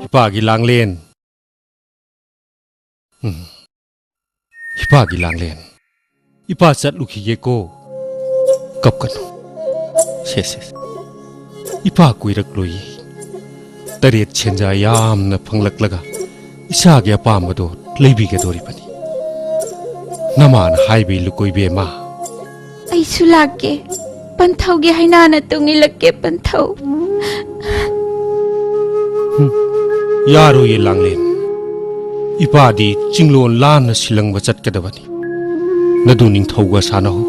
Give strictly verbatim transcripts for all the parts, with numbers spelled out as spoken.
ꯏꯄꯥꯒꯤ ꯂꯥꯡꯂꯦꯟ꯫ ꯎꯝ꯫ ꯏꯄꯥꯒꯤ ꯂꯥꯡꯂꯦꯟ꯫ ꯏꯄꯥ ꯆꯠꯂꯨꯈꯤꯒꯦꯀꯣ꯫ ꯀꯞꯀꯅꯨ꯫ ꯁꯦ, ꯁꯦ, ꯁꯦ꯫ ꯏꯄꯥ ꯀꯨꯏꯔꯛꯂꯣꯏꯌꯦ꯫ ꯇꯔꯦꯠ ꯁꯦꯟꯖꯥ ꯌꯥꯝꯅ ꯐꯪꯂꯛꯂꯒ ꯏꯆꯥꯒꯤ ꯑꯄꯥꯝꯕꯗꯣ ꯂꯩꯕꯤꯒꯗꯧꯔꯤꯕꯅꯤ꯫ ꯅꯃꯥꯅ ꯍꯥꯏꯕ ꯏꯜꯂꯨꯀꯣ ꯏꯕꯦꯝꯃ꯫ ꯑꯩꯁꯨ ꯂꯥꯛꯀꯦ꯫ ꯄꯟꯊꯧꯒꯤ ꯍꯩꯅꯥꯅ ꯇꯨꯡ ꯏꯜꯂꯛꯀꯦ, ꯄꯟꯊꯧ꯫ ꯍꯨꯝ, ꯌꯥꯔꯣꯏꯌꯦ ꯂꯥꯡꯂꯦꯟ꯫ ꯏꯄꯥꯗꯤ ꯆꯤꯡꯂꯣꯟ ꯂꯥꯟꯅ ꯁꯤꯂꯪꯕ ꯆꯠꯀꯗꯕꯅꯤ꯫ ꯅꯗꯨ ꯅꯤꯡꯊꯧꯒ ꯁꯥꯟꯅꯍꯧ꯫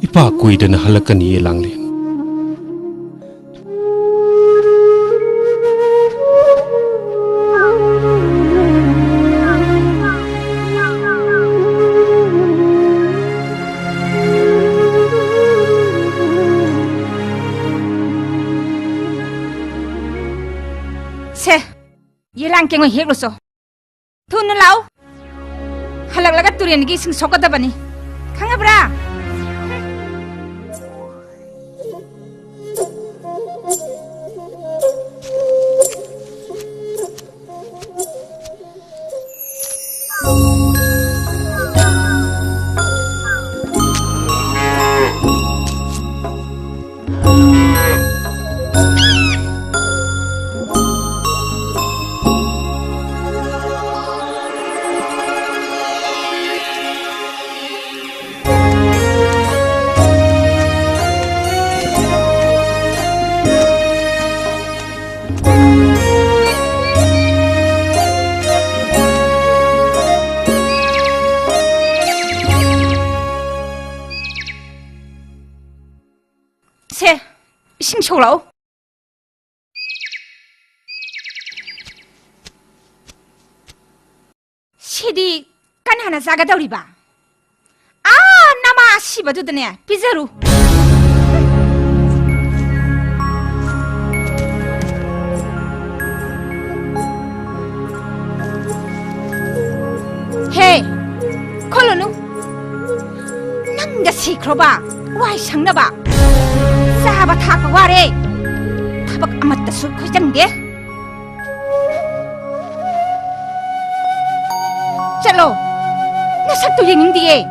ꯏꯄꯥ ꯀꯨꯏꯗꯅ ꯍꯜꯂꯛꯀꯅꯤꯌꯦ ꯂꯥꯡꯂꯦꯟ꯫ ꯁꯦ, ꯌꯦꯂꯥꯡ ꯀꯦꯡꯉꯣꯏ ꯍꯦꯛꯂꯨꯆꯣ꯫ ꯊꯨꯅ ꯂꯥꯛꯎ꯫ ꯍꯜꯂꯛꯂꯒ ꯇꯨꯔꯦꯟꯒꯤ ꯏꯁꯤꯡ ꯁꯣꯛꯀꯗꯕꯅꯤ꯫ ꯈꯪꯉꯕ꯭ꯔꯥ? ꯁꯦ, ꯏꯁꯤꯡ ꯁꯣꯛꯂꯛꯑꯣ꯫ ꯁꯤꯗꯤ ꯀꯅꯥꯅ ꯆꯥꯒꯗꯧꯔꯤꯕ? ꯑꯥ, ꯅꯃꯥ ꯑꯁꯤꯕꯗꯨꯗꯅꯦ ꯄꯤꯖꯔꯨ꯫ ꯍꯦ, ꯈꯣꯠꯂꯨꯅꯨ꯫ ꯅꯪꯒ ꯁꯤꯈ꯭ꯔꯣꯕ, ꯋꯥꯏ ꯁꯪꯅꯕ꯫ ꯆꯥꯕ ꯊꯛꯄ ꯋꯥꯔꯦ꯫ ꯊꯕꯛ ꯑꯃꯠꯇꯁꯨ ꯈꯣꯏꯆꯪꯗꯦ꯫ ꯆꯠꯂꯣ꯫ ꯅꯁꯛꯇꯨ ꯌꯦꯡꯅꯤꯡꯗꯤꯌꯦ꯫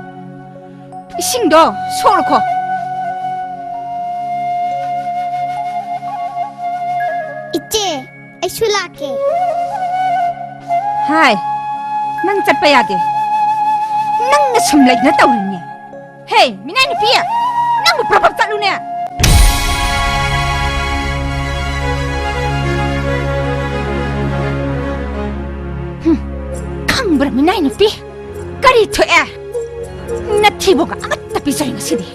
ꯏꯁꯤꯡꯗꯣ ꯁꯣꯛꯂꯨꯈꯣ꯫ ꯏꯆꯦ, ꯑꯩꯁꯨ ꯂꯥꯛꯀꯦ꯫ ꯍꯥꯏ, ꯅꯪ ꯆꯠꯄ ꯌꯥꯗꯦ꯫ ꯅꯪꯅ ꯁꯨꯝ ꯂꯩꯅ ꯇꯧꯔꯤꯅꯦ꯫ ꯍꯦ, ꯃꯤꯅꯥꯏ ꯅꯨꯄꯤ! ꯅꯪꯕꯨ ꯄ꯭ꯔꯣꯚꯥꯞ ꯆꯠꯂꯨꯅꯦ! ꯍꯨꯝ, ꯈꯪꯕ꯭ꯔꯥ, ꯃꯤꯅꯥꯏ ꯅꯨꯄꯤ? ꯀꯔꯤ ꯊꯣꯛꯑꯦ? ꯅꯊꯤꯕꯣꯡꯒ ꯑꯃꯠꯇ ꯄꯤꯖꯔꯦ ꯉꯁꯤꯗꯤ꯫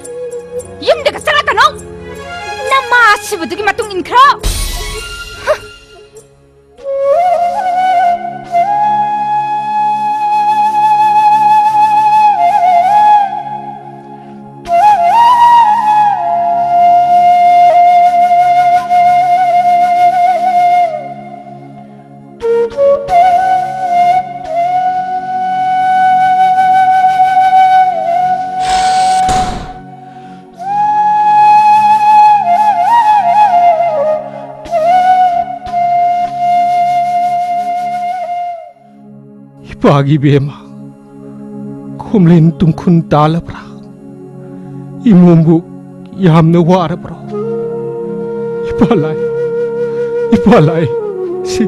ꯌꯨꯝꯗꯒ ꯆꯠꯂꯛꯀꯅꯨ! ꯅꯃꯥ ꯁꯤꯕꯗꯨꯒꯤ ꯃꯇꯨꯡ ꯏꯟꯈ꯭ꯔꯣ! ꯍꯨꯝ꯫ ꯏꯄꯥꯒꯤ ꯏꯕꯦꯝꯃ, ꯈꯣꯝꯂꯦꯟ ꯇꯨꯡꯈꯨꯟ ꯇꯥꯜꯂꯕ꯭ꯔꯥ? ꯏꯃꯣꯝꯕꯨ ꯌꯥꯝꯅ ꯋꯥꯔꯕ꯭ꯔꯣ? ꯏꯄꯥ ꯂꯥꯏ, ꯏꯄꯥ ꯂꯥꯏ, ꯁꯤ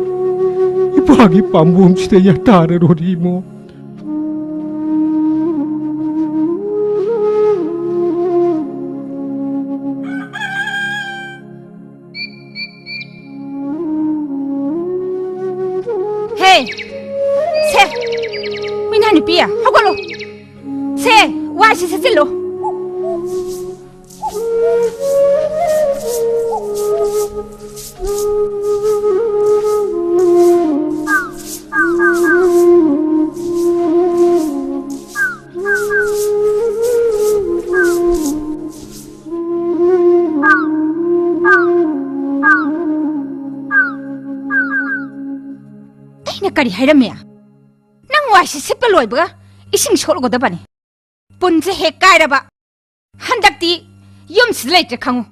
ꯏꯄꯥꯒꯤ ꯄꯥꯝꯕꯣꯝꯁꯤꯗ ꯌꯥꯇꯥꯔꯔꯣꯔꯤ ꯏꯃꯣꯝ꯫ ꯍꯦ! ꯁꯦ! ꯃꯤꯅꯥꯏ ꯅꯨꯄꯤ, ꯍꯧꯒꯠꯂꯣ! ꯁꯦ! ꯋꯥꯏꯁꯤ ꯁꯤꯠꯆꯤꯜꯂꯣ! ꯑꯩꯅ ꯀꯔꯤ ꯍꯥꯏꯔꯝꯃꯤ? ꯅꯪ ꯋꯥꯏꯁꯤ ꯁꯤꯠꯄ ꯂꯣꯏꯕꯒ ꯏꯁꯤꯡ ꯁꯣꯛꯂꯨꯒꯗꯕꯅꯤ꯫ ꯄꯨꯟꯁꯦ ꯍꯦꯛ ꯀꯥꯏꯔꯕ꯫ ꯍꯟꯗꯛꯇꯤ ꯌꯨꯝꯁꯤꯗ ꯂꯩꯇ꯭ꯔꯦ ꯈꯪꯉꯨ꯫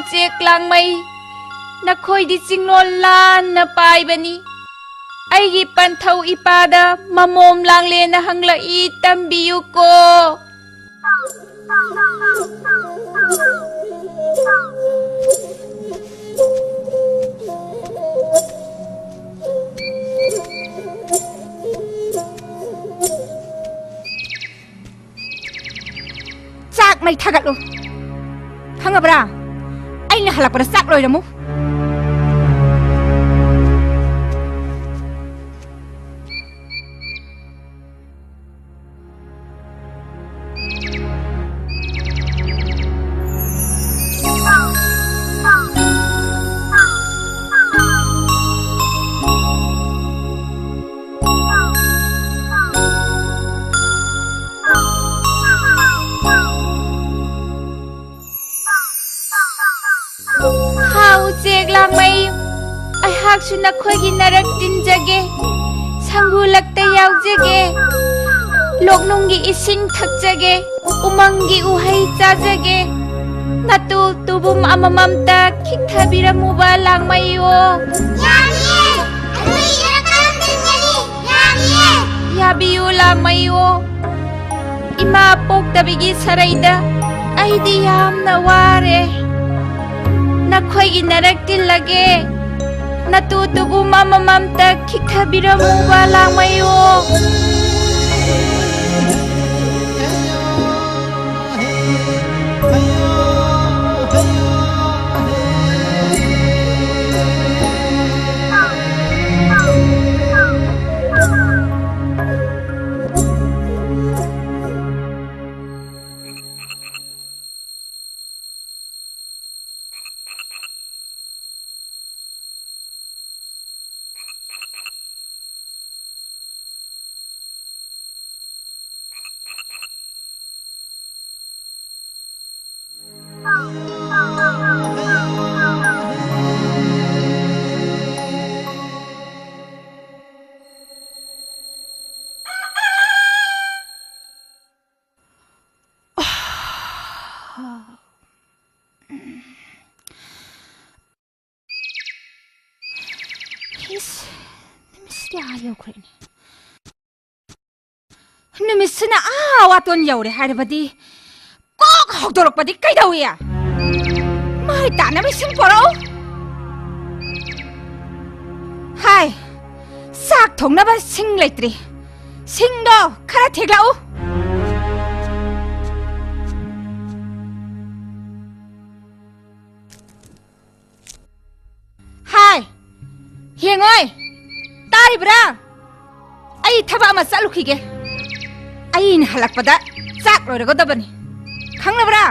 ꯎꯆꯦꯛ ꯂꯥꯡꯃꯩ, ꯅꯈꯣꯏꯗꯤ ꯆꯤꯡꯂꯣꯟ ꯂꯥꯟꯅ ꯄꯥꯏꯕꯅꯤ꯫ ꯑꯩꯒꯤ ꯄꯟꯊꯧ ꯏꯄꯥꯗ ꯃꯃꯣꯝ ꯂꯥꯡꯂꯦꯅ ꯍꯪꯂꯛꯏ, ꯇꯝꯕꯤꯌꯨꯀꯣ꯫ ꯆꯥꯛ ꯃꯩ ꯊꯥꯒꯠꯂꯨ꯫ ꯈꯪꯉꯕ꯭ꯔꯥ? ꯑꯩꯅ ꯍꯜꯂꯛꯄꯗ ꯆꯥꯛ ꯂꯣꯏꯔꯝꯃꯨ꯫ ꯍꯥ, ꯎꯆꯦꯛ ꯂꯥꯡꯃꯩ, ꯑꯩꯍꯥꯛꯁꯨ ꯅꯈꯣꯏꯒꯤ ꯅꯔꯛ ꯇꯤꯟꯖꯒꯦ, ꯁꯪꯒꯨ ꯂꯛꯇ ꯌꯥꯎꯖꯒꯦ, ꯂꯣꯛꯅꯨꯡꯒꯤ ꯏꯁꯤꯡ ꯊꯛꯆꯒꯦ, ꯎꯃꯪꯒꯤ ꯎꯍꯩ ꯆꯥꯖꯒꯦ꯫ ꯅꯇꯨ ꯇꯨꯕꯨꯝ ꯑꯃꯃꯝꯇ ꯈꯤꯛꯊꯕꯤꯔꯝꯃꯨꯕ, ꯂꯥꯡꯃꯩꯌꯣ꯫ ꯌꯥꯅꯤꯌꯦ, ꯑꯩꯈꯣꯏ ꯏꯔꯛ ꯇꯥꯡꯗ꯭ꯔꯤꯉꯩ꯫ ꯌꯥꯅꯤꯌꯦ꯫ ꯌꯥꯕꯤꯌꯨ, ꯂꯥꯡꯃꯩꯌꯣ꯫ ꯏꯃꯥ ꯄꯣꯛꯇꯕꯤꯒꯤ ꯁꯔꯩꯗ ꯑꯩꯗꯤ ꯌꯥꯝꯅ ꯋꯥꯔꯦ꯫ ꯅꯈꯣꯏꯒꯤ ꯅꯔꯛ ꯇꯤꯜꯂꯒꯦ꯫ ꯅꯇꯨ ꯇꯨꯕꯨꯝ ꯑꯃꯃꯝꯇ ꯈꯤꯛꯊꯕꯤꯔꯝꯃꯨꯕ, ꯂꯥꯡꯃꯩꯌꯣ꯫ ꯏꯁ, ꯅꯨꯃꯤꯠꯁꯤꯗꯤ ꯑꯥ ꯌꯧꯈ꯭ꯔꯦꯅꯦ꯫ ꯅꯨꯃꯤꯠꯁꯤꯅ ꯑꯥ ꯋꯥꯇꯣꯟ ꯌꯧꯔꯦ ꯍꯥꯏꯔꯕꯗꯤ ꯀꯣꯛ ꯍꯧꯗꯣꯔꯛꯄꯗꯤ ꯀꯩꯗꯧꯏ? ꯃꯩ ꯇꯥꯅꯕ ꯏꯁꯤꯡ ꯄꯣꯔꯛꯎ꯫ ꯍꯥꯏ, ꯆꯥꯛ ꯊꯣꯡꯅꯕ ꯁꯤꯡ ꯂꯩꯇ꯭ꯔꯤ꯫ ꯁꯤꯡꯗꯣ ꯈꯔ ꯊꯦꯛꯂꯛꯎ꯫ ꯍꯥꯏ, ꯍꯦꯡꯉꯣꯏ, ꯇꯥꯔꯤꯕ꯭ꯔꯥ? ꯑꯩ ꯊꯕꯛ ꯑꯃ ꯆꯠꯂꯨꯈꯤꯒꯦ꯫ ꯑꯩꯅ ꯍꯜꯂꯛꯄꯗ ꯆꯥꯛ ꯂꯣꯏꯔꯒꯗꯕꯅꯤ꯫ ꯈꯪꯂꯕ꯭ꯔꯥ?